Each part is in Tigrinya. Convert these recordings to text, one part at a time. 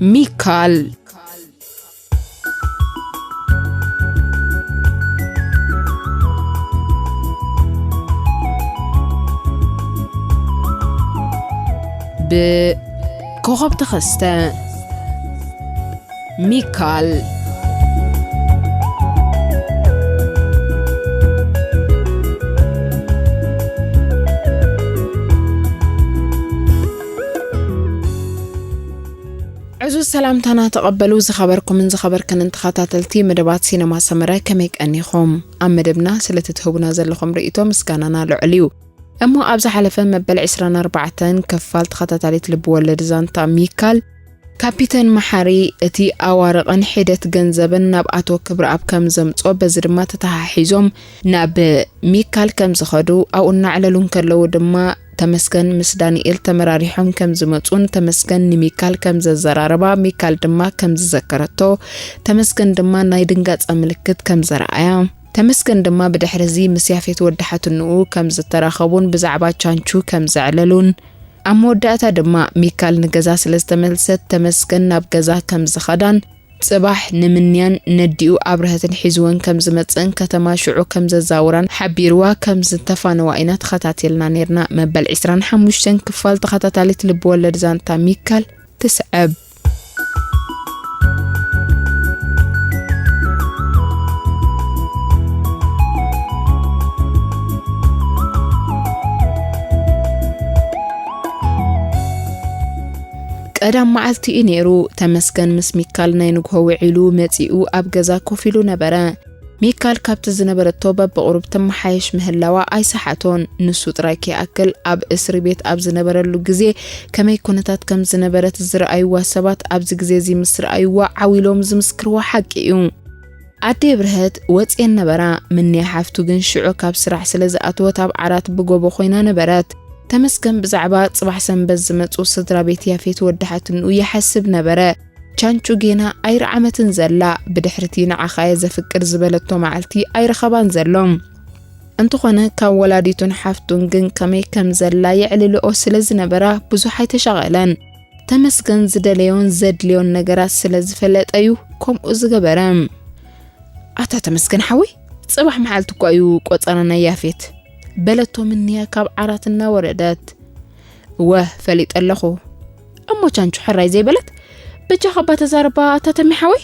ሚካል። ብኮኸብ ተኸስተ። ሚካል። ዕዙዝ ሰላምታና ተቐበሉ። ዝኸበርኩምን ዝኸበርክንን ተኸታተልቲ መደባት ሲነማ ሰመረ፣ ከመይ ቀኒኹም? ኣብ መደብና ስለ ትትህቡና ዘለኹም ርእይቶ ምስጋናና ልዑል እዩ። እሞ ኣብ ዝሓለፈ መበል ዕስራን ኣርባዕተን ክፋል ተኸታታሊት ልብ ወለድ ዛንታ ሚካል፣ ካፒተን መሓሪ እቲ ኣዋርቕን ሒደት ገንዘብን ናብ ኣቶ ክብረኣብ ከም ዘምጽኦ፣ በዚ ድማ ተተሓሒዞም ናብ ሚካል ከም ዝኸዱ፣ ኣብኡ እናዕለሉ እንከለዉ ድማ ተመስገን ምስ ዳንኤል ተመራሪሖም ከም ዝመጹን ተመስገን ንሚካል ከም ዘዘራረባ፣ ሚካል ድማ ከም ዝዘከረቶ፣ ተመስገን ድማ ናይ ድንጋጸ ምልክት ከም ዘረኣያ፣ ተመስገን ድማ ብድሕሪ እዚ ምስ ያፌት ወዲ ሓትንኡ ከም ዝተራኸቡን ብዛዕባ ቻንቹ ከም ዘዕለሉን፣ ኣብ መወዳእታ ድማ ሚካል ንገዛ ስለ ዝተመልሰት ተመስገን ናብ ገዛ ከም ዝኸዳን፣ ጽባሕ ንምንያን ነዲኡ ኣብርሀትን ሒዝወን ከም ዝመጽእን ከተማ ሽዑ ከም ዘዛውራን ሓቢርዋ ከም ዝተፋነዋ ኢና ተኸታቲልና ኔርና። መበል ዕስራን ሓሙሽተን ክፋል ተኸታታሊት ልብ ወለድ ዛንታ ሚካል ትስዕብ። ቀዳም መዓልቲ እዩ ነይሩ። ተመስገን ምስ ሚካል ናይ ንግሆ ውዒሉ መጺኡ ኣብ ገዛ ኮፍ ኢሉ ነበረ። ሚካል ካብቲ ዝነበረቶ በብቕሩብ ትመሓየሽ ምህላዋ ኣይሰሓቶን። ንሱ ጥራይ ከይኣክል ኣብ እስሪ ቤት ኣብ ዝነበረሉ ግዜ ከመይ ኩነታት ከም ዝነበረት ዝረኣይዋ ሰባት ኣብዚ ግዜ እዚ ምስ ረኣይዋ ዓው ኢሎም ዝምስክርዋ ሓቂ እዩ። ኣደይ ብርሀት ወጽየን ነበራ። ምንያ ሓፍቱ ግን ሽዑ ካብ ስራሕ ስለ ዝኣተወት ኣብ ዓራት ብጎቦ ኮይና ነበረት። ተመስገን ብዛዕባ ጽባሕ ሰንበት ዝመጹ ስድራ ቤት ያፌት ወዲ ሓትንኡ ይሓስብ ነበረ። ቻንቹ ጌና ኣይረዓመትን ዘላ፣ ብድሕሪቲ ንዓኻ'የ ዘፍቅር ዝበለቶ መዓልቲ ኣይረኸባን ዘሎ። እንተኾነ ካብ ወላዲቱን ሓፍቱን ግን ከመይ ከም ዘላ የዕልልኦ ስለ ዝነበራ ብዙሕ ኣይተሻቐለን። ተመስገን ዝደለዮን ዘድልዮን ነገራት ስለ ዝፈለጠ እዩ ከምኡ ዝገበረ። ኣታ ተመስገን ሓወይ፣ ጽባሕ መዓልቲ እኳ እዩ ቆጸራ ናይ ያፌት፣ በለቶ ምንያ ካብ ዓራት እናወረደት። እወ፣ ፈሊጠ ኣለኹ። እሞ ቻንቹ ሕራይ ዘይበለት? በጃኻ እባ ተዛረባ ኣታ ተሜ ሓወይ፣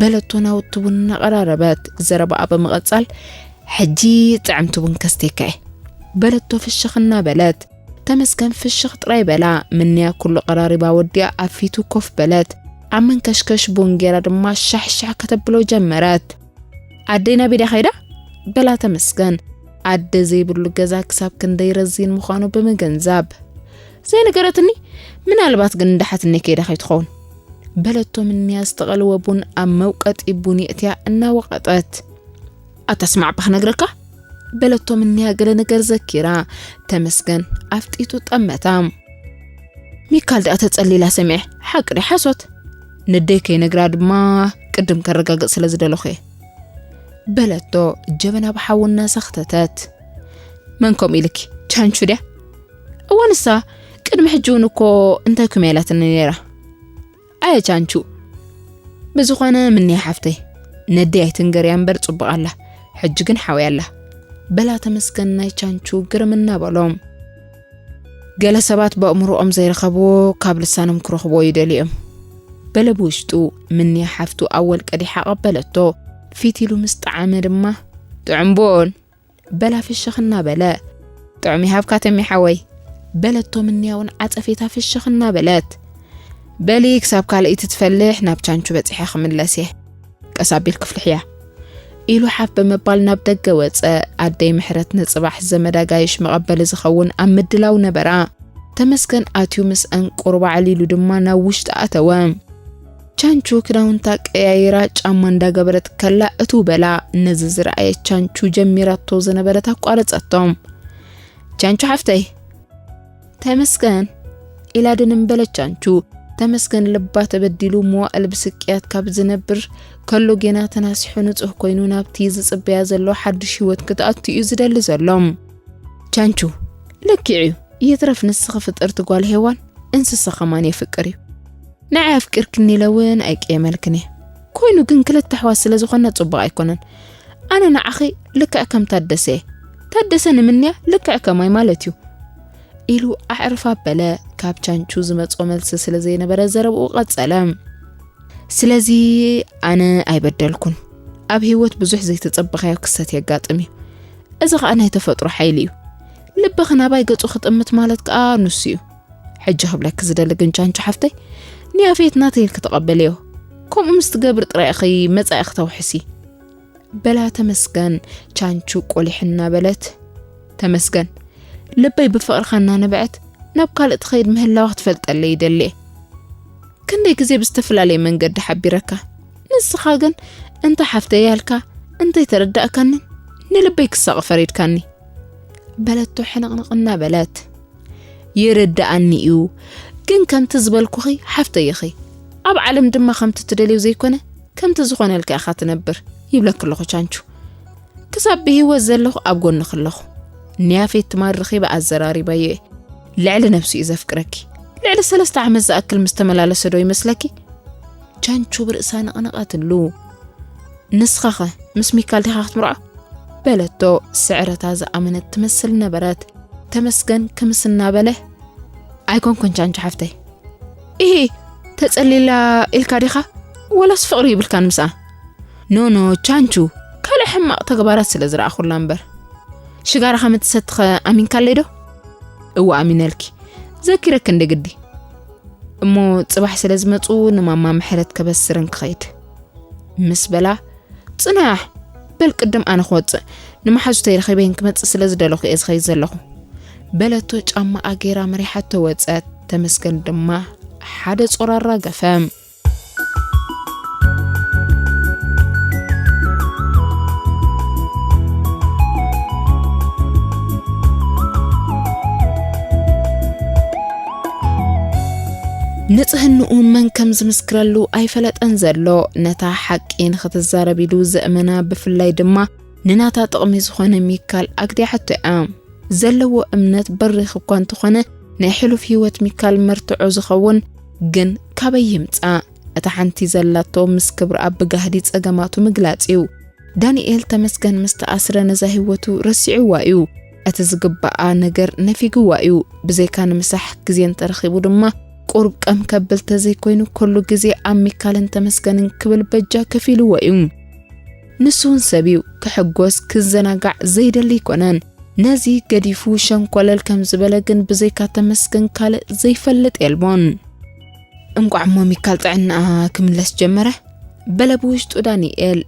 በለቶ ናውቲ ቡን እናቐራረበት። ዘረባኣ ብምቕጻል፣ ሕጂ ጥዕምቲ ቡን ከስተየካ እየ፣ በለቶ ፍሽኽ እናበለት። ተመስገን ፍሽኽ ጥራይ በላ። ምንያ ኩሉ ቀራሪባ ወዲኣ ኣብ ፊቱ ኮፍ በለት። ኣብ መንከሽከሽ ቡን ጌራ ድማ ሻሕሻሕ ከተብሎ ጀመረት። ኣደይ ናበይ ድያ ከይዳ? በላ ተመስገን። ኣደ ዘይብሉ ገዛ ክሳብ ክንደይ ረዚን ምዃኑ ብምግንዛብ። ዘይነገረትኒ፣ ምናልባት ግን እንዳሓትኒ ከይዳ ከይትኸውን፣ በለቶ ምንያ ዝተቐልወ ቡን ኣብ መውቀጢ ቡን የእትያ እናወቐጠት። ኣታ ስማዕ እባ ክነግረካ፣ በለቶ ምንያ ገለ ነገር ዘኪራ። ተመስገን ኣፍጢጡ ጠመታ። ሚካል ደኣ ተጸሊላ ሰሚዐ፣ ሓቂ ድያ ሓሶት? ነደይ ከይነግራ ድማ ቅድም ከረጋግጽ ስለ ዝደለኹ እየ፣ በለቶ ጀበና ብሓዊ እናሰኽተተት። መን ከምኡ ኢልኪ? ቻንቹ ድያ? እወ ንሳ፣ ቅድሚ ሕጂ እውን እኮ እንታይ ኩምያ ኢላትኒ ነይራ። ኣየ ቻንቹ፣ ብዝኾነ ምንያ ሓፍተይ፣ ነደይ ኣይትንገርያ እምበር ጽቡቕ ኣላ፣ ሕጂ ግን ሓውያ ኣላ፣ በላ ተመስገን ናይ ቻንቹ ግርም እናበሎም። ገለ ሰባት በእምሮኦም ዘይረኸብዎ ካብ ልሳኖም ክረኽብዎ ይደልዩ እዮም፣ በለ ብውሽጡ። ምንያ ሓፍቱ ኣወል ቀዲሓ ኣቐበለቶ። ፊት ኢሉ ምስ ጠዓመ ድማ፣ ጥዑም ቡን፣ በላ ፍሽኽ እናበለ። ጥዑም ይሃብካ ተሜ ሓወይ፣ በለቶ ምንያ እውን ዓጸፌታ ፍሽኽ እናበለት። በሊ ክሳብ ካልኣይቲ ትፈልሕ ናብ ቻንቹ በጺሐ ክምለስ እየ፣ ቀስ ኣቢል ክፍልሕያ፣ ኢሉ ሓፍ ብምባል ናብ ደገ ወጸ። ኣደይ ምሕረት ንጽባሕ ዘመድ ኣጋይሽ መቐበሊ ዝኸውን ኣብ ምድላው ነበራ። ተመስገን ኣትዩ ምስአን ቁሩብ ኣዕሊሉ ድማ ናብ ውሽጢ ኣተወ። ቻንቹ ክዳውንታ ቀያይራ ጫማ እንዳገበረት ከላ እትው በላ። ነዚ ዝረኣየት ቻንቹ ጀሚራቶ ዝነበረት ኣቋረጸቶ። ቻንቹ ሓፍተይ፣ ተመስገን፣ ኢላ ድንም በለት ቻንቹ። ተመስገን ልባ ተበዲሉ መዋእል ብስቅያት ካብ ዝነብር ከሎ ጌና ተናሲሑ ንጹህ ኮይኑ ናብቲ ዝጽበያ ዘሎ ሓድሽ ህይወት ክትኣቱ እዩ ዝደሊ ዘሎ። ቻንቹ፣ ልክዕ እዩ፣ ይትረፍ ንስኺ ፍጥርቲ ጓል ሄዋን፣ እንስሳ ኸማን የፍቅር እዩ። ንዓይ ኣፍቂርክኒ ኢለ እውን ኣይቅየመልክን እየ። ኮይኑ ግን ክልተ ኣሕዋት ስለ ዝኾንና ጽቡቕ ኣይኮነን። ኣነ ንዓኺ ልክዕ ከም ታደሰ እየ። ታደሰ ንምንያ ልክዕ ከማይ ማለት እዩ። ኢሉ ኣዕርፍ ኣበለ። ካብ ቻንቹ ዝመጾ መልሲ ስለ ዘይነበረ ዘረብኡ ቀጸለ። ስለዚ ኣነ ኣይበደልኩን። ኣብ ህይወት ብዙሕ ዘይተጸበኻዮ ክስተት የጋጥም እዩ። እዚ ኸኣ ናይ ተፈጥሮ ሓይሊ እዩ። ልብኺ ናባይ ገጹ ክጥምት ማለት ከኣ ንሱ እዩ። ሕጂ ክብለኪ ዝደሊ ግን ቻንቹ ሓፍተይ፣ ንያፌት ናተይ ኢልኪ ተቐበልዮ። ከምኡ ምስ ትገብሪ ጥራይ ኢኺ መጻኢኺ ተውሕሲ። በላ ተመስገን ቻንቹ ቆሊሕ እናበለት። ተመስገን፣ ልበይ ብፍቕርኻ እናነበዐት ናብ ካልእ ትኸይድ ምህላዋ ክትፈልጠለይ ይደሊ እየ። ክንደይ ግዜ ብዝተፈላለየ መንገዲ ሓቢረካ፣ ንስኻ ግን እንተ ሓፍተይ ያልካ እንተይተረዳእካኒ ንልበይ ክሳቐ ፈሪድካኒ። በለቶ ሕንቕንቕ እናበለት። ይርድኣኒ እዩ፣ ግን ከምቲ ዝበልኩኺ ሓፍተይ ኢኺ። ኣብ ዓለም ድማ ከምቲ ትደልዮ ዘይኮነ ከምቲ ዝኾነልካ ኢኻ ትነብር ይብለኪ ኣለኹ ቻንቹ። ክሳብ ብህይወት ዘለኹ ኣብ ጎንኺ ኣለኹ። ንያፌት ትማል ረኺበ ኣዘራሪበዮ እየ። ልዕሊ ነብሱ እዩ ዘፍቅረኪ። ልዕሊ ሰለስተ ዓመት ዝኣክል ምስ ተመላለሰ ዶ ይመስለኪ? ቻንቹ ብርእሳ ነቕነቐትሉ። ንስኻኸ ምስ ሚካል ዲኻ ክትምርዖ? በለቶ ስዕረታ ዝኣመነት ትመስል ነበረት። ተመስገን ክምስ እናበለ፣ ኣይኮንኩን ቻንቹ ሓፍተይ። ኢሂ፣ ተጸሊላ ኢልካ ዲኻ? ወላስ ፍቕሪ ይብልካን ምስኣ? ኖ ኖ ቻንቹ፣ ካልእ ሕማቕ ተግባራት ስለ ዝረኣኹላ እምበር። ሽጋራ ከም እትሰትኸ ኣሚንካለይ ዶ? እወ ኣሚነልኪ። ዘኪረኪ እንደ ግዲ። እሞ ጽባሕ ስለ ዝመጹ ንማማ ምሕረት ከበስረን ክኸይድ። ምስ በላ፣ ጽናሕ! በል ቅድም ኣነ ክወጽእ። ንመሓዙተይ ረኺበየን ክመጽእ ስለ ዝደለኹ እየ ዝኸይድ ዘለኹ። በለቶ ጫማኣ ገይራ መሪሓቶ ወጸት። ተመስገን ድማ ሓደ ጾር ኣራገፈ። ንጽህንኡ መን ከም ዝምስክረሉ ኣይፈለጠን ዘሎ። ነታ ሓቂ ንኽትዛረብ ኢሉ ዘእመና፣ ብፍላይ ድማ ንናታ ጥቕሚ ዝኾነ ሚካል ኣግዲዓቶ እያ። ዘለዎ እምነት በሪኽ እኳ እንተኾነ፣ ናይ ሕሉፍ ህይወት ሚካል መርትዖ ዝኸውን ግን ካበይ ይምጻእ? እታ ሓንቲ ዘላቶ ምስ ክብርኣ ብጋህዲ ጸገማቱ ምግላጽ እዩ። ዳንኤል ተመስገን ምስ ተኣስረ ነዛ ህይወቱ ረሲዕዋ እዩ። እቲ ዝግባኣ ነገር ነፊግዋ እዩ። ብዘይካ ንምሳሕ ግዜ እንተረኺቡ ድማ ቁሩብ ቀም ከብል ተዘይኮይኑ ኩሉ ግዜ ኣብ ሚካልን ተመስገንን ክብል በጃ ከፊልዎ እዩ። ንሱ እውን ሰብ እዩ። ክሕጎስ ክዘናጋዕ ዘይደሊ ኣይኮነን። ነዚ ገዲፉ ሸንኮለል ከም ዝበለ ግን ብዘይካ ተመስገን ካልእ ዘይፈልጥ የልቦን። እንቋዕ እሞ ሚካል ጥዕናኣ ክምለስ ጀመረ። በለ ብውሽጡ ዳንኤል።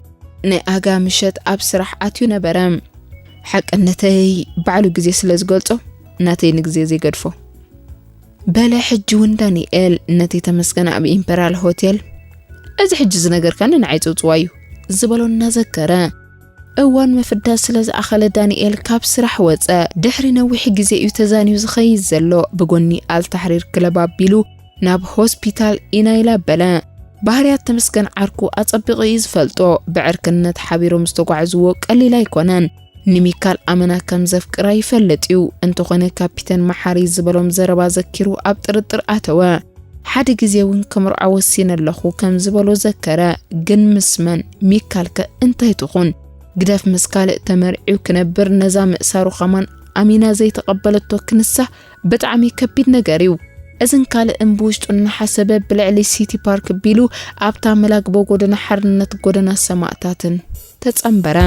ናይ ኣጋ ምሸት ኣብ ስራሕ ኣትዩ ነበረ። ሓቅነተይ ባዕሉ ግዜ ስለ ዝገልጾ ናተይ ንግዜ ዘይገድፎ። በለ ሕጂ እውን ዳንኤል ነቲ ተመስገን ኣብ ኢምፔራል ሆቴል። እዚ ሕጂ ዝነገርካኒ ንዓይ ጽውጽዋይ እዩ ዝበሎ እናዘከረ። እዋን ምፍዳስ ስለ ዝኣኸለ ዳንኤል ካብ ስራሕ ወጸ። ድሕሪ ነዊሕ ግዜ እዩ ተዛንዩ ዝኸይድ ዘሎ። ብጎኒ ኣልታሕሪር ክለብ ኣቢሉ ናብ ሆስፒታል ኢናይል ኣበለ። ባህርያት ተመስገን ዓርኩ ኣጸቢቑ እዩ ዝፈልጦ። ብዕርክነት ሓቢሮም ዝተጓዕዝዎ ቀሊል ኣይኮነን። ንሚካል ኣመና ከም ዘፍቅራ ይፈልጥ እዩ። እንተኾነ ካፒተን መሓሪ ዝበሎም ዘረባ ዘኪሩ ኣብ ጥርጥር ኣተወ። ሓደ ግዜ እውን ክምርዖ ወሲነ ኣለኹ ከም ዝበሎ ዘከረ። ግን ምስ መን? ሚካል ከ እንታይ ትኹን? ግደፍ ምስ ካልእ ተመርዒው ክነብር ነዛ ምእሳሩ ኸማን ኣሚና ዘይተቐበለቶ ክንሳ ብጣዕሚ ከቢድ ነገር እዩ። እዝን ካልእን ብውሽጡ እናሓሰበ ብልዕሊ ሲቲ ፓርክ ቢሉ ኣብታ መላግቦ ጎደና ሓርነት ጎደና ሰማእታትን ተጸንበረ።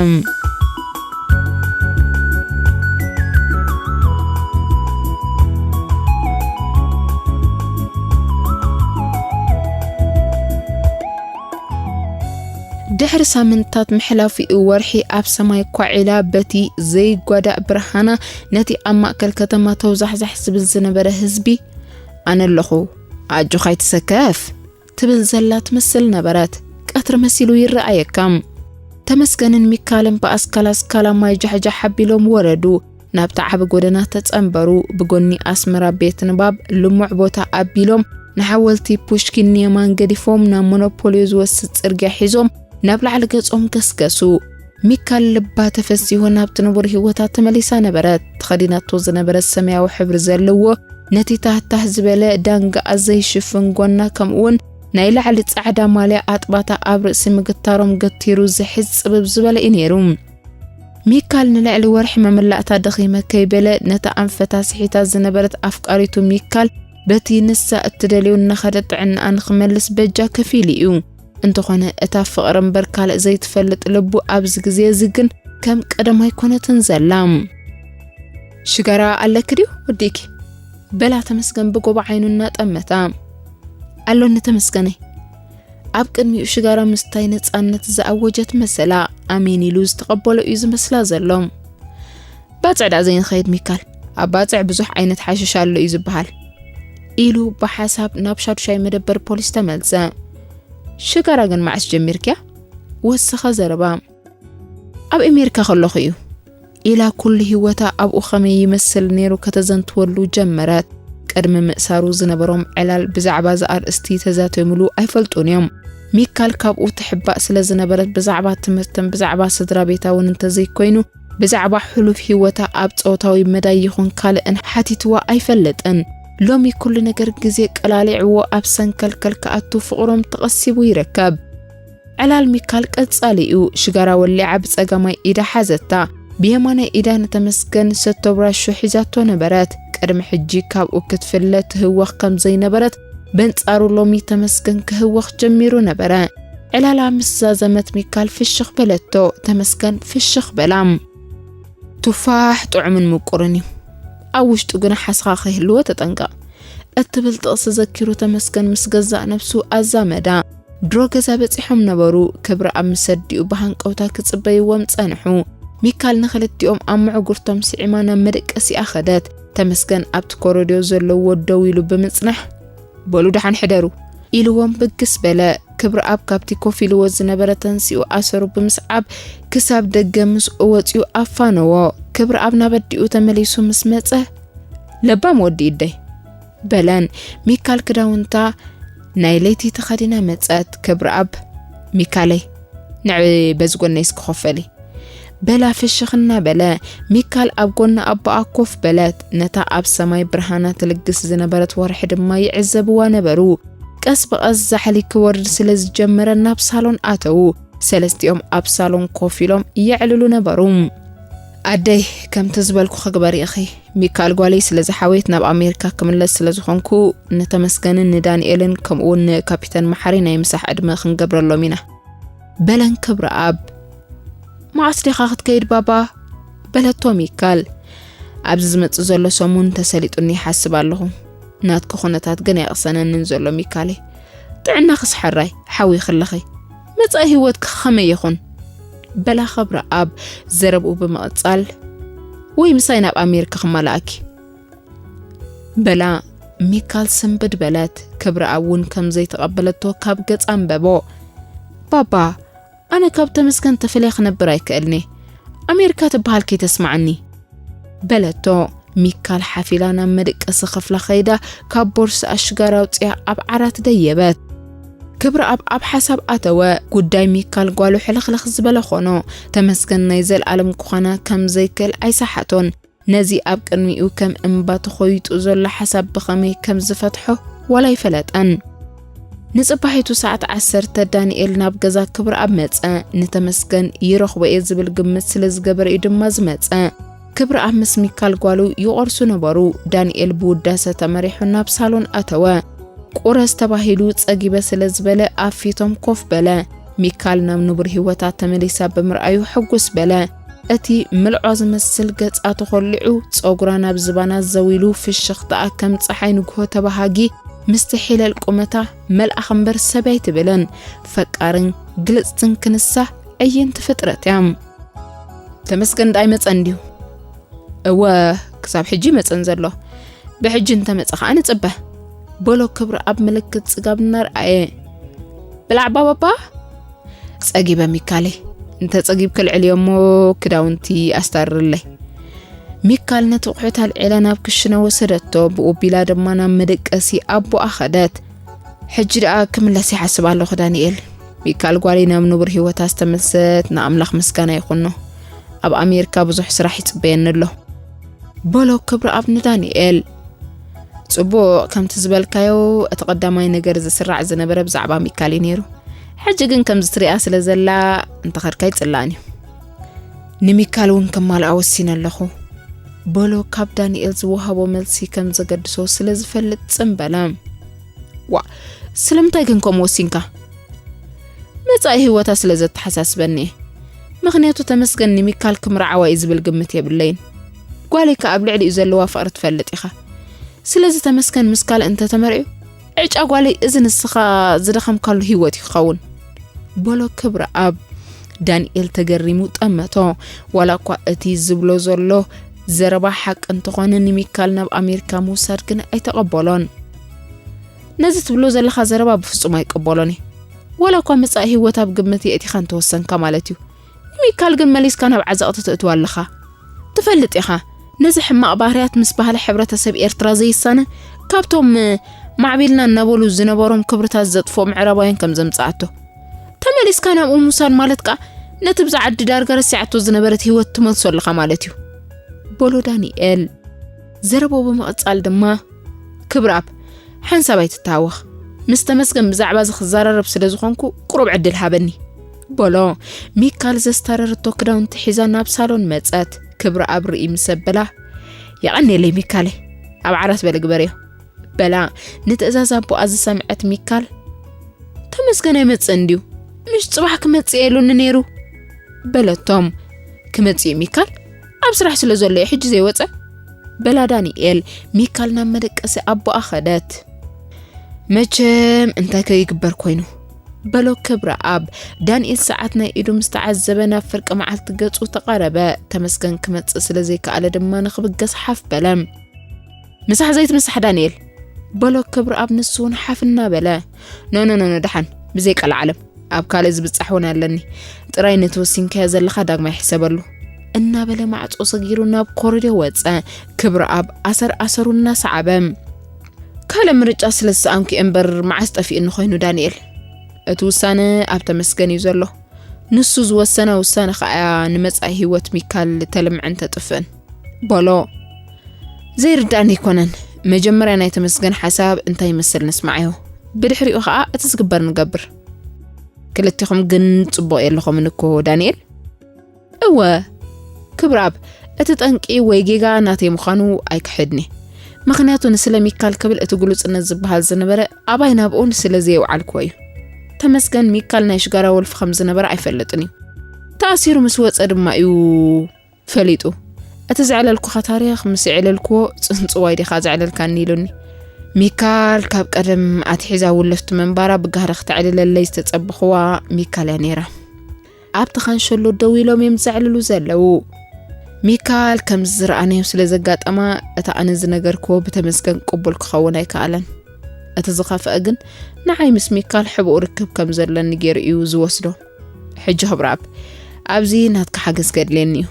ድሕሪ ሳምንታት ምሕላፉ ወርሒ ኣብ ሰማይ ኳዒላ በቲ ዘይጓዳእ ብርሃና ነቲ ኣብ ማእከል ከተማ ተውዛሕዛሕ ዝብል ዝነበረ ህዝቢ ኣነ ኣለኹ ኣጆኻ ኣይትሰከፍ ትብል ዘላ ትመስል ነበረት። ቀትሪ መሲሉ ይረኣየካ። ተመስገንን ሚካልን ብኣስካላ ኣስካላ ማይ ጃሕጃሕ ኣቢሎም ወረዱ። ናብቲ ዓቢ ጎደና ተጸንበሩ። ብጎኒ ኣስመራ ቤት ንባብ ልሙዕ ቦታ ኣቢሎም ንሓወልቲ ፑሽኪን ንየማን ገዲፎም ናብ ሞኖፖልዮ ዝወስድ ጽርግያ ሒዞም ናብ ላዕሊ ገጾም ገስገሱ። ሚካል ልባ ተፈሲሁ ናብቲ ንቡር ህይወታ ተመሊሳ ነበረት። ተኸዲናቶ ዝነበረት ሰማያዊ ሕብሪ ዘለዎ ነቲ ታህታህ ዝበለ ዳንጋኣ ዘይሽፍን ጎና፣ ከምኡውን ናይ ላዕሊ ጻዕዳ ማልያ ኣጥባታ ኣብ ርእሲ ምግታሮም ገቲሩ ዝሕዝ ጽብብ ዝበለ እዩ ነይሩ። ሚካል ንልዕሊ ወርሒ መመላእታ ደኺመ ከይበለ፣ ነታ ኣንፈታ ስሒታ ዝነበረት ኣፍቃሪቱ ሚካል በቲ ንሳ እትደልዮ እናኸደ ጥዕናኣ ንኽመልስ በጃ ከፊሉ እዩ። እንተኾነ እታ ፍቕሪ እምበር ካልእ ዘይትፈልጥ ልቡ ኣብዚ ግዜ እዚ ግን ከም ቀደም ኣይኮነትን ዘላ። ሽጋራ ኣለኪ ድዩ ወዲእኪ? በላ ተመስገን ብጎቦ ዓይኑ እናጠመታ። ኣሎኒ ተመስገነይ። ኣብ ቅድሚኡ ሽጋራ ምስታይ ነጻነት ዝኣወጀት መሰላ። ኣሜን ኢሉ ዝተቐበሎ እዩ ዝመስላ ዘሎ። ባጽዕ ደኣ ዘይንኸይድ ሚካል፣ ኣብ ባጽዕ ብዙሕ ዓይነት ሓሽሽ ኣሎ እዩ ዝበሃል፣ ኢሉ ብሓሳብ ናብ ሻዱሻይ መደበር ፖሊስ ተመልሰ። ሽጋራ ግን መዓስ ጀሚርክያ? ወሰኸ ዘረባ። ኣብ ኣሜሪካ ከለኹ እዩ፣ ኢላ ኩሉ ህይወታ ኣብኡ ኸመይ ይመስል ነይሩ ከተዘንትወሉ ጀመረት። ቅድሚ ምእሳሩ ዝነበሮም ዕላል ብዛዕባ እዚ ኣርእስቲ ተዛተምሉ ኣይፈልጡን እዮም። ሚካል ካብኡ ትሕባእ ስለ ዝነበረት ብዛዕባ ትምህርትን ብዛዕባ ስድራ ቤታ እውን እንተዘይኮይኑ ብዛዕባ ሕሉፍ ህይወታ ኣብ ጾታዊ መዳይ ይኹን ካልእን ሓቲትዋ ኣይፈልጥን። ሎሚ ኩሉ ነገር ግዜ ቀላሊዕዎ ኣብ ሰንከልከል ክኣቱ ፍቕሮም ተቐሲቡ ይርከብ። ዕላል ሚካል ቀጻሊ እዩ። ሽጋራ ወሊዓ ብጸጋማይ ኢዳ ሓዘታ። ብየማናይ ኢዳ ንተመስገን ሰቶ ብራሾ ሒዛቶ ነበረት። ቅድሚ ሕጂ ካብኡ ክትፍለ ትህወኽ ከም ዘይነበረት፣ በንጻሩ ሎሚ ተመስገን ክህወኽ ጀሚሩ ነበረ። ዕላላ ምስ ዛዘመት ሚካል ፍሽኽ በለቶ። ተመስገን ፍሽኽ በላ። ቱፋሕ ጥዑምን ምቁርን እዩ። ኣብ ውሽጡ ግና ሓስኻ ከይህልዎ ተጠንቀቕ። እትብል ጥቕሲ ዘኪሩ ተመስገን ምስ ገዛእ ነብሱ ኣዛመዳ። ድሮ ገዛ በጺሖም ነበሩ። ክብረኣብ ምስ ኣዲኡ ብሃንቀውታ ክጽበይዎም ጸንሑ። ሚካል ንኽልቲኦም ኣብ ምዕጉርቶም ስዒማ ናብ መደቀሲኣ ኸደት። ተመስገን ኣብቲ ኮረድዮ ዘለዎ ደው ኢሉ ብምጽናሕ፣ በሉ ደሓን ሕደሩ፣ ኢልዎም ብግስ በለ። ክብረኣብ ካብቲ ኮፍ ኢልዎ ዝነበረ ተንሲኡ ኣሰሩ ብምስዓብ ክሳብ ደገ ምስኡ ወጺኡ ኣፋነዎ። ክብረኣብ ናብ ኣዲኡ ተመሊሱ ምስ መጸ፣ ለባም ወዲ ኢደይ፣ በለን። ሚካል ክዳውንታ ናይ ለይቲ ተኸዲና መጸት። ክብረኣብ፣ ሚካለይ፣ ንዕ በዚ ጎነይ እስኪ ኮፍ በሊ፣ በላ ፍሽኽ እናበለ። ሚካል ኣብ ጎኒ ኣቦኣ ኮፍ በለት። ነታ ኣብ ሰማይ ብርሃና ትልግስ ዝነበረት ወርሒ ድማ ይዕዘብዋ ነበሩ። ቀስ ብቐስ ዛሕሊ ክወርድ ስለ ዝጀመረ ናብ ሳሎን ኣተዉ። ሰለስቲኦም ኣብ ሳሎን ኮፍ ኢሎም የዕልሉ ነበሩ። ኣደይ፣ ከምቲ ዝበልኩ ክግበር ኢኺ። ሚካል ጓለይ ስለ ዝሓወየት ናብ ኣሜሪካ ክምለስ ስለ ዝኾንኩ፣ ንተመስገንን ንዳንኤልን ከምኡውን ንካፒተን መሓሪ ናይ ምሳሕ ዕድመ ክንገብረሎም ኢና። በለን ክብረኣብ። መዓስ ዲኻ ክትከይድ ባባ? በለቶ ሚካል። ኣብዚ ዝመጽእ ዘሎ ሰሙን ተሰሊጡኒ ይሓስብ ኣለኹ። ናትኪ ኩነታት ግን ኣይቕሰነንን ዘሎ ሚካለይ። ጥዕናኽስ ሕራይ፣ ሓዊኺ ኣለኺ። መጻኢ ህይወትኪ ከመይ ይኹን? በላ ክብረኣብ ዘረብኡ ብምቕጻል። ወይ ምሳይ ናብ ኣሜሪካ ክመላኣኪ? በላ ሚካል ስንብድ በለት። ክብረኣብ እውን ከም ዘይተቐበለቶ ካብ ገጻ ኣንበቦ። ባባ፣ ኣነ ካብ ተመስገን ተፈልየ ክነብር ኣይክእልኒ። ኣሜሪካ ትበሃል ከይተስምዓኒ፣ በለቶ። ሚካል ሓፊላ ናብ መደቀሲ ክፍላ ኸይዳ ካብ ቦርስኣ ሽጋራ ኣውጺኣ ኣብ ዓራት ደየበት። ክብረኣብ ኣብ ሓሳብ ኣተወ። ጉዳይ ሚካል ጓሉ ሕልኽልኽ ዝበለ ኾኖ። ተመስገን ናይ ዘልኣለም ክኾና ከም ዘይክእል ኣይሰሓቶን። ነዚ ኣብ ቅድሚኡ ከም እምባ ተኾይጡ ዘሎ ሓሳብ ብኸመይ ከም ዝፈትሖ ዋላ ኣይፈለጠን። ንጽባሒቱ ሰዓት ዓሰርተ ዳንኤል ናብ ገዛ ክብረኣብ መጸ። ንተመስገን ይረኽቦ እየ ዝብል ግምት ስለ ዝገበረ እዩ ድማ ዝመጸ። ክብረኣብ ምስ ሚካል ጓሉ ይቖርሱ ነበሩ። ዳንኤል ብውዳሰ ተመሪሑ ናብ ሳሎን ኣተወ። ቁረስ ተባሂሉ ጸጊበ ስለ ዝበለ ኣብ ፊቶም ኮፍ በለ። ሚካል ናብ ንቡር ህይወታ ተመሊሳ ብምርኣዩ ሕጉስ በለ። እቲ ምልዖ ዝመስል ገጻ ተኾሊዑ፣ ጸጉራ ናብ ዝባና ዘው ኢሉ፣ ፍሽኽታኣ ከም ጸሓይ ንግሆ ተባሃጊ፣ ምስቲ ሒለል ቁመታ፣ መልኣኽ እምበር ሰብ ኣይትብልን። ፈቃርን ግልጽትን ክንሳ ዕይንቲ ፍጥረት እያ። ተመስገን ደኣ ኣይመጸን ድዩ? እወ፣ ክሳብ ሕጂ ይመጸን ዘሎ። ብሕጂ እንተመጸ ኸኣ ንጽበ። በሎ ክብረኣብ ምልክት ጽጋብ እናርኣየ። ብላዕ ባባባ? ጸጊበ ሚካለይ። እንተ ጸጊብኪ ልዕልዮ እሞ ክዳውንቲ ኣስታርርለይ። ሚካል ነቲ ኣቑሑት ኣልዒላ ናብ ክሽነ ወሰደቶ፣ ብኡ ኣቢላ ድማ ናብ መደቀሲ ኣቦኣ ኸደት። ሕጂ ደኣ ክምለስ ይሓስብ ኣለኹ ዳንኤል። ሚካል ጓለይ ናብ ንቡር ህይወታ ዝተመልሰት ንኣምላኽ ምስጋና ይኹኖ። ኣብ ኣሜሪካ ብዙሕ ስራሕ ይጽበየኒ ኣሎ። በሎ ክብረኣብ ንዳንኤል። ጽቡቕ፣ ከምቲ ዝበልካዮ፣ እቲ ቀዳማይ ነገር ዝስራዕ ዝነበረ ብዛዕባ ሚካል እዩ ነይሩ። ሕጂ ግን ከምዚ ትሪኣ ስለ ዘላ፣ እንተኸድካ ኣይጽላእን እዩ። "ንሚካል እውን ከማልኣ ወሲነ ኣለኹ" በሎ፣ ካብ ዳንኤል ዝወሃቦ መልሲ ከም ዘገድሶ ስለ ዝፈልጥ ጽም በለ። "ዋ፣ ስለምንታይ ግን ከምኡ ወሲንካ?" "መጻኢ ህይወታ ስለ ዘተሓሳስበኒ እየ። ምኽንያቱ ተመስገን ንሚካል ክምርዓዋ እዩ ዝብል ግምት የብለይን። ጓለይ ከኣ ኣብ ልዕሊኡ ዘለዋ ፍቕሪ ትፈልጥ ኢኻ። ስለዚ ተመስገን ምስ ካልእ እንተተመርዕዩ፣ ዕጫ ጓለይ እዚ ንስኻ ዝደኸምካሉ ህይወት እዩ ክኸውን" በሎ ክብረኣብ። ዳንኤል ተገሪሙ ጠመቶ። ዋላ እኳ እቲ ዝብሎ ዘሎ ዘረባ ሓቂ እንተኾነ፣ ንሚካል ናብ ኣሜሪካ ምውሳድ ግን ኣይተቐበሎን። "ነዚ ትብሎ ዘለኻ ዘረባ ብፍጹም ኣይቀበሎን እየ። ዋላ እኳ መጻኢ ህይወት ኣብ ግምት የእቲኻ እንተወሰንካ ማለት እዩ። ንሚካል ግን መሊስካ ናብ ዓዘቕቲ ተእትዋ ኣለኻ። ትፈልጥ ኢኻ፣ ነዚ ሕማቕ ባህርያት ምስ ባህሊ ሕብረተሰብ ኤርትራ ዘይሳነ፣ ካብቶም ማዕቢልና እናበሉ ዝነበሮም ክብርታት ዘጥፍኦ ምዕራባውያን ከም ዘምጽኣቶ። ተመሊስካ ናብኡ ምውሳድ ማለት ከኣ ነቲ ብዛ ዓዲ ዳርጋ ረሲዓቶ ዝነበረት ህይወት ትመልሶ ኣለኻ ማለት እዩ" በሎ ዳንኤል። ዘረባኡ ብምቕጻል ድማ፣ "ክብረኣብ፣ ሓንሳብ ኣይትተሃወኽ። ምስ ተመስገን ብዛዕባ እዚ ክዘራረብ ስለ ዝኾንኩ፣ ቁሩብ ዕድል ሃበኒ" በሎ። ሚካል ዘስታረረቶ ክዳውንቲ ሒዛ ናብ ሳሎን መጸት። ክብረኣብ ርኢ ምስ ኣበላ፣ "የቐንየለይ ሚካለይ፣ ኣብ ዓራት በለ ግበርዮ" በላ። ንትእዛዝ ኣቦኣ ዝሰምዐት ሚካል፣ "ተመስገን ኣይመጽእን ድዩ? ምሽ ጽባሕ ክመጽእ የሉኒ ነይሩ" በለቶም። "ክመጽእ እዩ ሚካል፣ ኣብ ስራሕ ስለ ዘሎ እዩ ሕጂ ዘይወጸ" በላ ዳንኤል። ሚካል ናብ መደቀሲ ኣቦኣ ኸደት። "መቸም እንታይ ከይግበር ኮይኑ?" በሎ ክብረኣብ። ዳንኤል ሰዓት ናይ ኢዱ ምስ ተዓዘበ ናብ ፍርቂ መዓልቲ ገጹ ተቓረበ። ተመስገን ክመጽእ ስለ ዘይከኣለ ድማ ንኽብገስ ሓፍ በለ። "ምሳሕ ዘይትምሳሕ ዳንኤል" በሎ ክብረኣብ ንሱ እውን ሓፍ እናበለ። "ኖ ኖ ኖ ኖ፣ ደሓን፣ ብዘይ ቀልዓለም ኣብ ካልእ ዝብጻሕ እውን ኣለኒ። ጥራይ ነቲ ወሲንካዮ ዘለኻ ዳግማይ ሕሰበሉ" እናበለ ማዕጾ ሰጊሩ ናብ ኮሪዶ ወጸ። ክብረኣብ ኣሰር ኣሰሩ እናሰዓበ፣ "ካልእ ምርጫ ስለ ዝሰኣንኩ እየ እምበር መዓስ ጠፊእኒ ኮይኑ ዳንኤል። እቲ ውሳነ ኣብ ተመስገን እዩ ዘሎ። ንሱ ዝወሰና ውሳነ ኸኣ እያ ንመጻኢ ህይወት ሚካል ተልምዕን ተጥፍእን" በሎ። "ዘይርድኣኒ ኣይኮነን። መጀመርያ ናይ ተመስገን ሓሳብ እንታይ ይመስል ንስማዓዮ። ብድሕሪኡ ኸኣ እቲ ዝግበር ንገብር። ክልቴኹም ግን ጽቡቕ የለኹምን እኮ ዳንኤል?" "እወ ክብረኣብ፣ እቲ ጠንቂ ወይ ጌጋ ናተይ ምዃኑ ኣይክሕድን እየ። ምኽንያቱ ንስለ ሚካል ክብል እቲ ግሉጽነት ዝበሃል ዝነበረ ኣባይ ናብኡ ንስለ ዘየውዓልክዎ እዩ። ተመስገን ሚካል ናይ ሽጋራ ወልፊ ከም ዝነበረ ኣይፈልጥን እዩ። ተኣሲሩ ምስ ወጸ ድማ እዩ ፈሊጡ። እቲ ዘዕለልኩኻ ታሪኽ ምስ የዕለልክዎ ጽንጽዋይ ዲኻ ዘዕለልካኒ ኢሉኒ። ሚካል ካብ ቀደም ኣትሒዛ ውልፍቲ ምንባራ ብጋህሪ ክተዕልለለይ ዝተጸበኽዋ ሚካል እያ ነይራ። ኣብቲ ካንሸሎ ደው ኢሎም እዮም ዘዕልሉ ዘለዉ። ሚካል ከምዚ ዝረኣናዮ ስለ ዘጋጠማ፣ እቲ ኣነ ዝነገርክዎ ብተመስገን ቅቡል ክኸውን ኣይከኣለን። እቲ ዝኸፍአ ግን ንዓይ ምስ ሚካል ሕቡእ ርክብ ከም ዘለኒ ገይሩ እዩ ዝወስዶ። ሕጂ ክብረኣብ፣ ኣብዚ ናትካ ሓገዝ ከድልየኒ እዩ።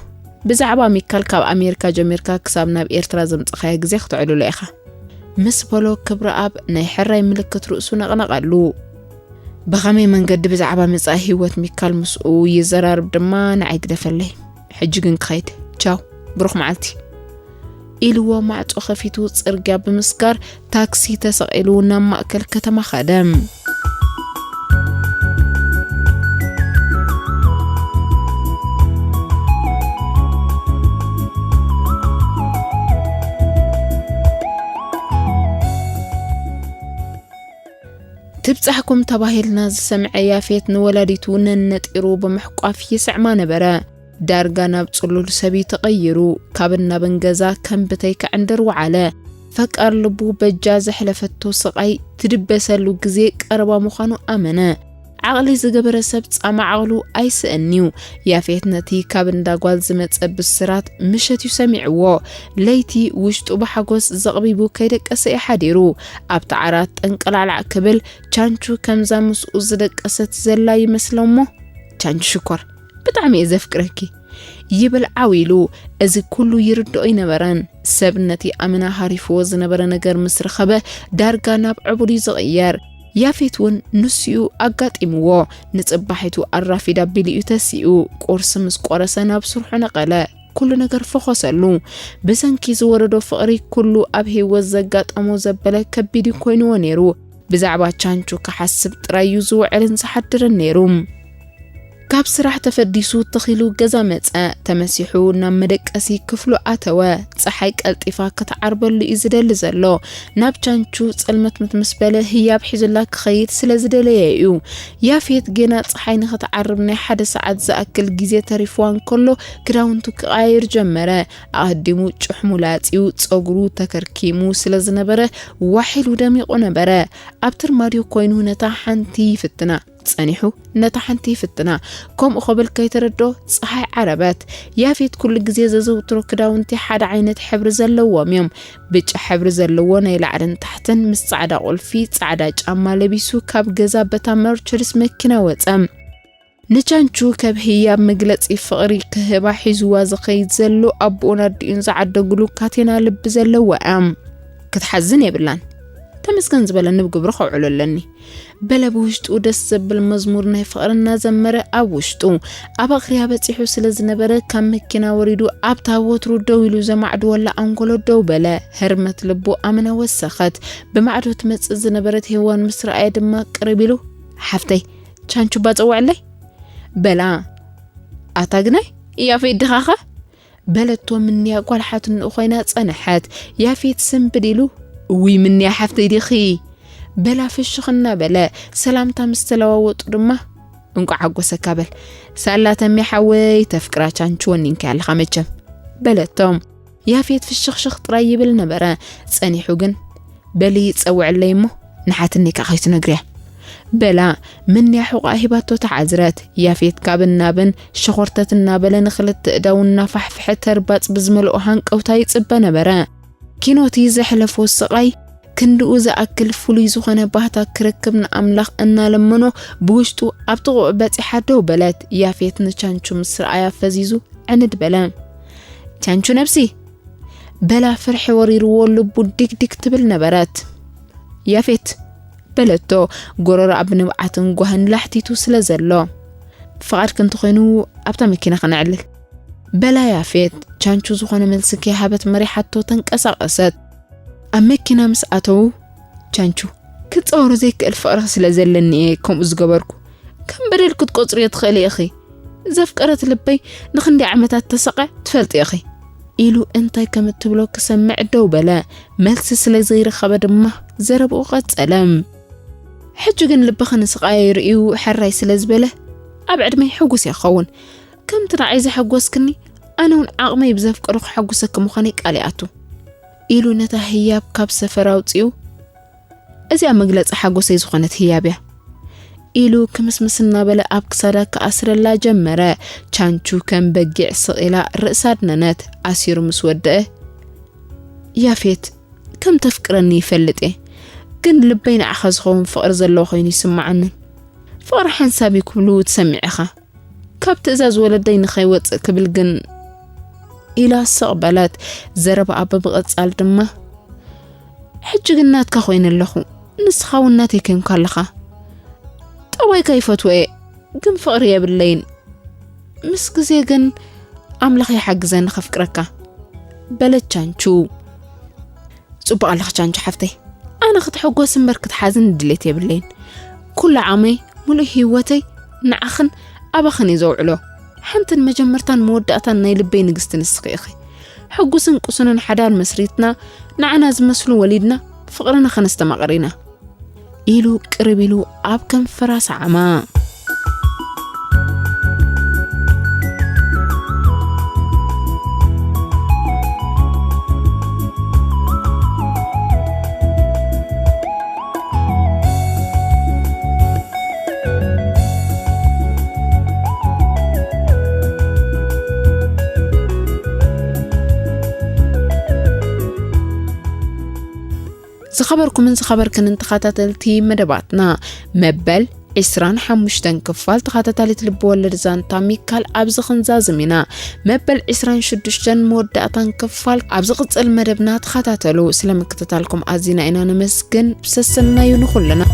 ብዛዕባ ሚካል ካብ ኣሜሪካ ጀሚርካ ክሳብ ናብ ኤርትራ ዘምጻኻዮ ግዜ ክተዕልሎ ኢኻ" ምስ በሎ ክብረኣብ ናይ ሕራይ ምልክት ርእሱ ነቕነቐሉ። "ብኸመይ መንገዲ ብዛዕባ መጻኢ ህይወት ሚካል ምስኡ ይዘራርብ ድማ ንዓይ ግደፈለይ። ሕጂ ግን ክኸይድ። ቻው። ብሩኽ መዓልቲ" ኢልዎ ማዕጾ ከፊቱ ጽርግያ ብምስጋር ታክሲ ተሰቒሉ ናብ ማእከል ከተማ ኸደ። ትብጻሕኩም ተባሂልና ዝሰምዐ ያፌት ንወላዲቱ ነነጢሩ ብምሕቋፍ ይስዕማ ነበረ። ዳርጋ ናብ ጽሉል ሰብ እዩ ተቐይሩ። ካብን ናብን ገዛ ከም ብተይ ክዕንድር ወዓለ። ፈቃር ልቡ በጃ ዘሕለፈቶ ስቓይ ትድበሰሉ ግዜ ቀረባ ምዃኑ ኣመነ። ዓቕሊ ዝገበረ ሰብ ጻማ ዓቕሉ ኣይስእን'ዩ። ያፌት ነቲ ካብ እንዳ ጓል ዝመጸ ብስራት ምሸት እዩ ሰሚዕዎ። ለይቲ ውሽጡ ብሓጎስ ዘቕቢቡ ከይደቀሰ እዩ ሓዲሩ። ኣብቲ ዓራት ጠንቀላዕላዕ ክብል ቻንቹ ከምዛ ምስኡ ዝደቀሰት ዘላ ይመስሎ እሞ፣ "ቻንቹ ሽኮር፣ ብጣዕሚ እየ ዘፍቅረኪ" ይብል ዓው ኢሉ። እዚ ኩሉ ይርድኦ ኣይነበረን። ሰብ ነቲ ኣመና ሃሪፍዎ ዝነበረ ነገር ምስ ረኸበ ዳርጋ ናብ ዕቡድ እዩ ዝቕየር። ያፌት እውን ንሱ'ዩ ኣጋጢምዎ። ንጽባሒቱ ኣራፊድ ኣቢሉ እዩ ተሲኡ። ቁርሲ ምስ ቆረሰ ናብ ስርሑ ነቐለ። ኩሉ ነገር ፈኾሰሉ። ብሰንኪ ዝወረዶ ፍቕሪ ኩሉ ኣብ ህይወት ዘጋጠሞ ዘበለ ከቢድ እዩ ኮይንዎ ነይሩ። ብዛዕባ ቻንቹ ክሓስብ ጥራይ እዩ ዝውዕልን ዝሓድርን ነይሩ። ካብ ስራሕ ተፈዲሱ ተኺሉ ገዛ መጸ። ተመሲሑ ናብ መደቀሲ ክፍሉ ኣተወ። ጸሓይ ቀልጢፋ ክትዓርበሉ እዩ ዝደሊ ዘሎ። ናብ ቻንቹ ጸልመት ምስ በለ ህያብ ሒዙላ ክኸይድ ስለ ዝደለየ እዩ። ያፌት ጌና ጸሓይ ንኽትዓርብ ናይ ሓደ ሰዓት ዝኣክል ግዜ ተሪፍዋ እንከሎ ክዳውንቱ ክቐያይር ጀመረ። ኣቐዲሙ ጭሕሙ ላጺዩ ጸጉሩ ተከርኪሙ ስለ ዝነበረ ዋሕ ኢሉ ደሚቑ ነበረ። ኣብ ትርማድዮ ኮይኑ ነታ ሓንቲ ይፍትና። ጸኒሑ ነታ ሓንቲ ይፍትና። ከምኡ ክብል ከይተረድኦ ጸሓይ ዓረበት። ያፌት ኩሉ ግዜ ዘዘውትሮ ክዳውንቲ ሓደ ዓይነት ሕብሪ ዘለዎም እዮም። ብጫ ሕብሪ ዘለዎ ናይ ላዕልን ታሕትን ምስ ጻዕዳ ቁልፊ፣ ጻዕዳ ጫማ ለቢሱ ካብ ገዛ በታ መርቸዲስ መኪና ወጸ። ንቻንቹ ከብ ህያብ መግለጺ ፍቕሪ ክህባ ሒዝዋ ዝኸይድ ዘሎ ኣቦኡን ኣዲኡን ዝዓደጉሉ ካቴና ልቢ ዘለዋ እያ። ክትሓዝን የብላን። ተመስገን ዝበለኒ ብግብሪ ከውዕሎ ኣለኒ። በለ ብውሽጡ ደስ ዘብል መዝሙር ናይ ፍቕሪ እናዘመረ ኣብ ውሽጡ። ኣብ ኣኽርያ በጺሑ ስለ ዝነበረ ካብ መኪና ወሪዱ ኣብታ ወትሩ ደው ኢሉ ዘማዕድወላ ኣንጎሎ ደው በለ። ህርመት ልቡ ኣመና ወሰኸት። ብማዕዶ ትመጽእ ዝነበረት ሄዋን ምስ ረኣየ ድማ ቅርብ ኢሉ፣ "ሓፍተይ፣ ቻንቹ ባጸውዐለይ?" በላ። "ኣታ ግናይ፣ ያፌት ዲኻኸ?" በለቶ ምንያ ጓል ሓትንኡ ኮይና ጸንሐት። ያፌት ስንብድ ኢሉ፣ "እውይ ምንያ ሓፍተይ ዲኺ?" በላ ፍሽኽ እናበለ። ሰላምታ ምስ ተለዋወጡ ድማ፣ "እንቋዕ ሓጎሰካ በል። ሳላ ተሜ ሓወይ፣ ተፍቅራ ቻንቹ ወኒንካ ኣለኻ መቸም?" በለቶም። ያፌት ፍሽኽሽኽ ጥራይ ይብል ነበረ። ጸኒሑ ግን፣ "በሊ ጸውዕለይ እሞ ንሓትነይ ከኣ ከይትነግርያ" በላ። ምንያ ሕቖኣ ሂባቶ ተዓዝረት። ያፌት ካብን ናብን ሸኾርተት እናበለ ንኽልተ እዳው እናፋሕፍሐ ተርባጽ ብዝመልኦ ሃንቀውታ ይጽበ ነበረ። ኪኖቲ ዘሕለፎ ስቓይ ክንድኡ ዝኣክል ፍሉይ ዝኾነ ባህታ ክረክብ ንኣምላኽ እናለመኖ ብውሽጡ ኣብ ጥቕኡ በጺሓ ደው በለት። ያፌት ንቻንቹ ምስ ረኣያ ፈዚዙ ዕንድ በለ። "ቻንቹ ነብሲ!" በላ ፍርሒ ወሪርዎ ልቡ ዲግዲግ ትብል ነበረት። "ያፌት!" በለቶ፣ ጎረሮኣ ብንብዓትን ጓህን ላሕቲቱ ስለ ዘሎ። "ፍቓድኪ እንተኾይኑ ኣብታ መኪና ከነዕልል" በላ ያፌት። ቻንቹ ዝኾነ መልሲ ከይሃበት መሪሓቶ ተንቀሳቐሰት። ኣብ መኪና ምስ ኣተዉ፣ "ቻንቹ፣ ክጻወሮ ዘይክእል ፍቕርኺ ስለ ዘለኒ እየ ከምኡ ዝገበርኩ። ከም በደል ክትቆጽርዮ ትኽእሊ ኢኺ። ዘፍቀረት ልበይ ንኽንደይ ዓመታት ተሰቐ ትፈልጢ ኢኺ" ኢሉ እንታይ ከም እትብሎ ክሰምዕ ደው በለ። መልሲ ስለ ዘይረኸበ ድማ ዘረብኡ ቀጸለ። "ሕጂ ግን ልብኺ ንስቓየይ ርእዩ ሕራይ ስለ ዝበለ ኣብ ዕድመይ ሕጉስ እየ ክኸውን። ከምቲ ንዓይ ዘሐጎስክኒ ኣነ እውን ዓቕመይ ብዘፍቅሮ ክሐጉሰኪ ምዃነይ ቃል ይኣቱ" ኢሉ ነታ ህያብ ካብ ሰፈር ኣውጺኡ፣ "እዚኣ መግለጺ ሓጎሰይ ዝኾነት ህያብ እያ" ኢሉ ክምስምስ እናበለ ኣብ ክሳዳ ክኣስረላ ጀመረ። ቻንቹ ከም በጊዕ ስቕ ኢላ ርእሳ ኣድነነት። ኣሲሩ ምስ ወደአ፣ "ያፌት፣ ከም ተፍቅረኒ ይፈልጥ እየ፣ ግን ልበይ ንዓኻ ዝኸውን ፍቕሪ ዘለዎ ኮይኑ ይስምዓንን። ፍቕሪ ሓንሳብ እዩ ክብሉ ትሰምዕ ኢኻ። ካብ ትእዛዝ ወለደይ ንኸይወጽእ ክብል ግን" ኢላ ስቕ በለት። ዘረባኣ ብምቕጻል ድማ፣ "ሕጂ ግን ናትካ ኮይነ ኣለኹ፣ ንስኻ እውን ናተይ ኮንካ ኣለኻ። ጠባይካ ይፈትዎ እየ፣ ግን ፍቕሪ የብለይን። ምስ ግዜ ግን ኣምላኽ ይሓግዘኒ ከፍቅረካ" በለት ቻንቹ። "ጽቡቕ ኣለኺ ቻንቹ ሓፍተይ፣ ኣነ ክትሕጎስ እምበር ክትሓዝን ድሌት የብለይን። ኩሉ ዓመይ፣ ሙሉእ ህይወተይ ንዓኽን ኣባኽን እየ ዘውዕሎ። ሓንትን መጀመርታን መወዳእታን ናይ ልበይ ንግስቲ ንስኺ ኢኺ። ሕጉስን ቅሱንን ሓዳር መስሪትና፣ ንዓና ዝመስሉ ወሊድና፣ ፍቕርና ከነስተማቕር ኢና" ኢሉ ቅርብ ኢሉ ኣብ ከንፈራ ሰዓማ። ዝኸበርኩምን ዝኸበርክንን ተኸታተልቲ መደባትና፣ መበል ዕስራን ሓሙሽተን ክፋል ተኸታታሊት ልቢ ወለድ ዛንታ ሚካል ኣብዚ ክንዛዝም ኢና። መበል ዕስራን ሽዱሽተን መወዳእታን ክፋል ኣብ ዝቕጽል መደብና ተኸታተሉ። ስለ ምክትታልኩም ኣዚና ኢና ነመስግን። ሰሰናዩ ንኹልና።